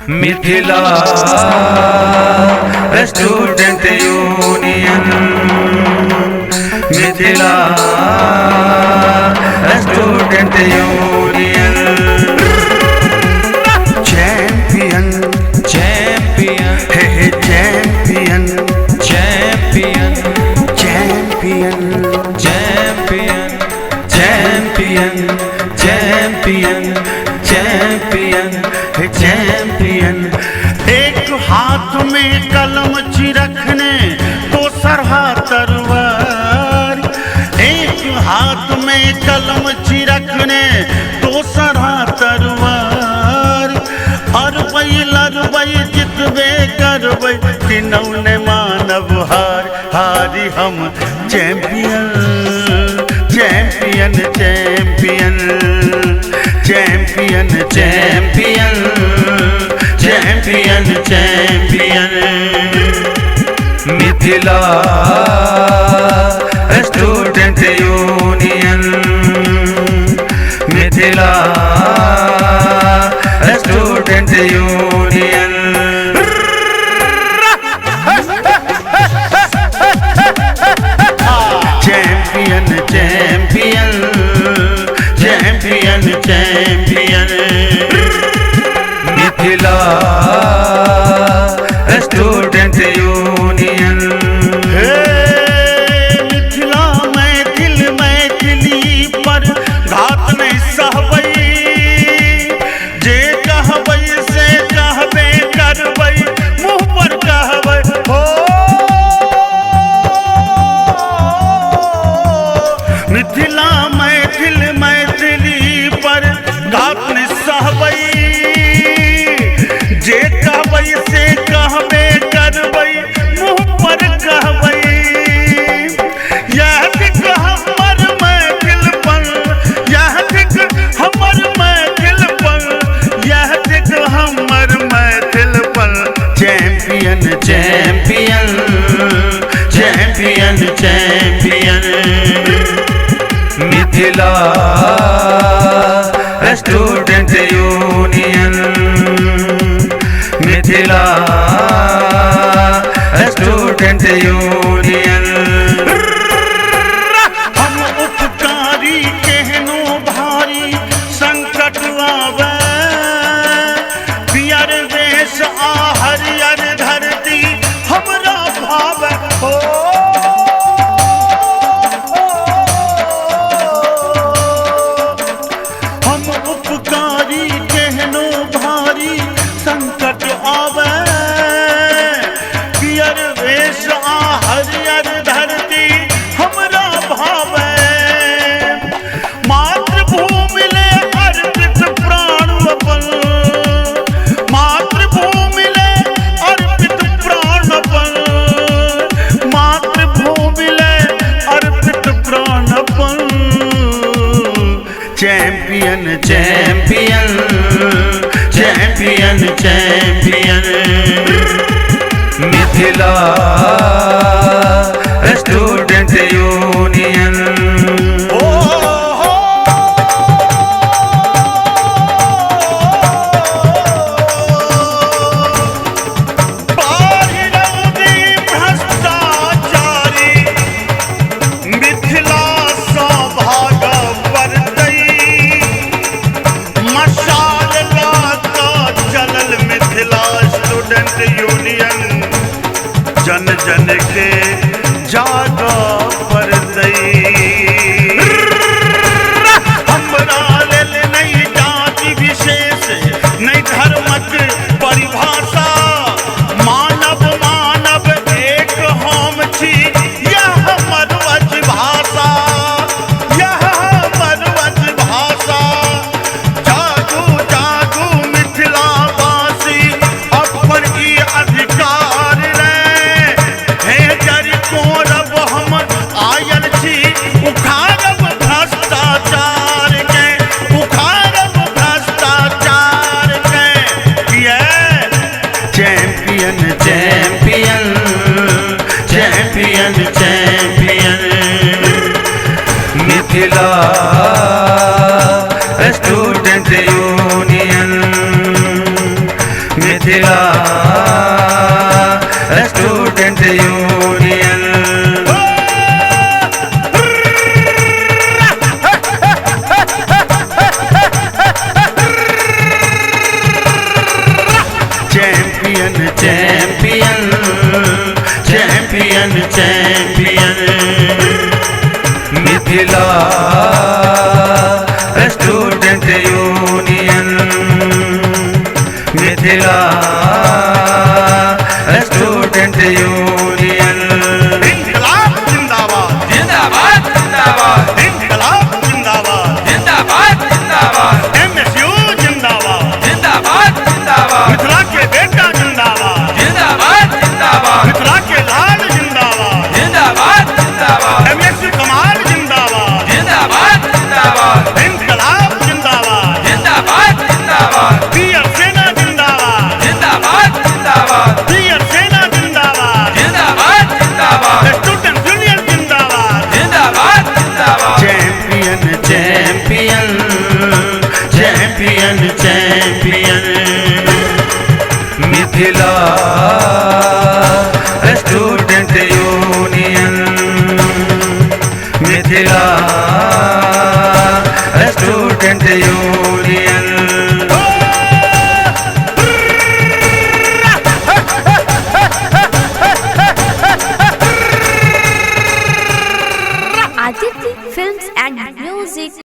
Mithila student union, Mithila student union. Champion champion hey hey champion champion champion champion champion champion champion hey champion. एक हाथ में कलम चिरखने दोसर हाथ तलवार, एक हाथ में कलम चिरखने दोसर हाथ तलवार। अरबै लड़बै जितबे करबै किनौने मानव हार, हारी हम champion champion champion champion champion champion champion. Mithila student union, Mithila student union. Champion champion champion champion. Mithila student union. हे मिथिला मैथिल मैथिली पर घात नहीं सहबै, जे कहबै से कहबे करबै मुँह पर कहबै हो। मिथिला मैथिल मैथिली पर घात नहीं सहबै, जे कहबै से कहबे करबै मुँह पर कहबै। यह थिक हमर मैथिलपन, यह थिक हमर मैथिलपन, यह थिक हमर मैथिलपन। Champion champion champion champion. Mithila student union, Mithila student union. हम उपकारी केहनो भारी संकट आवे, पियर वेश आ हरियर धरती हमरा भावे हो। हम उपकारी केहनो भारी संकट आवे, पियर वेश आ हरियर धरती हमरा भावे। मातृभूमि ले अर्पित प्राण अपन, मातृभूमि ले अर्पित प्राण अपन, मातृभूमि ले अर्पित प्राण अपन। Champion champion champion champion. Mithila student union. ओ हो। बाढ़ि रौदी भ्रष्टाचारी मिथिला सँ भागऽ पड़तै, मशाल लऽ कऽ चलल मिथिला स्टूडेंट यूनियन, जन जन के जागऽ पड़तै। हमरा लेल नहि जाति विशेष नहि धर्मक परिभाषा, मानव मानव एक हम छी यह हमर वज भाषा, यह हमर वज भाषा। जागू जागू मिथिलावासी अपन ई अधिकार रे, हे जरि Mithila student union. Champion champion champion champion. Mithila student union. Mithila student union. इंकलाब जिंदाबाद, जिंदाबाद जिंदाबाद, इंकलाब जिंदाबाद, जिंदाबाद जिंदाबाद, एमएसयू जिंदाबाद, जिंदाबाद जिंदाबाद, मिथिला के बेटा जिंदाबाद, जिंदाबाद जिंदाबाद, मिथिला के लाल जिंदाबाद, जिंदाबाद जिंदाबाद, एमएसयू कमाल जिंदाबाद, जिंदाबाद जिंदाबाद, इंकलाब जिंदाबाद, जिंदाबाद जिंदाबाद, पीयर सेना जिंदाबाद, जिंदाबाद जिंदाबाद, पीयर सेना जिंदाबाद, जिंदाबाद जिंदाबाद, स्टूडेंट यूनियन जिंदाबाद, जिंदाबाद जिंदाबाद, champion champion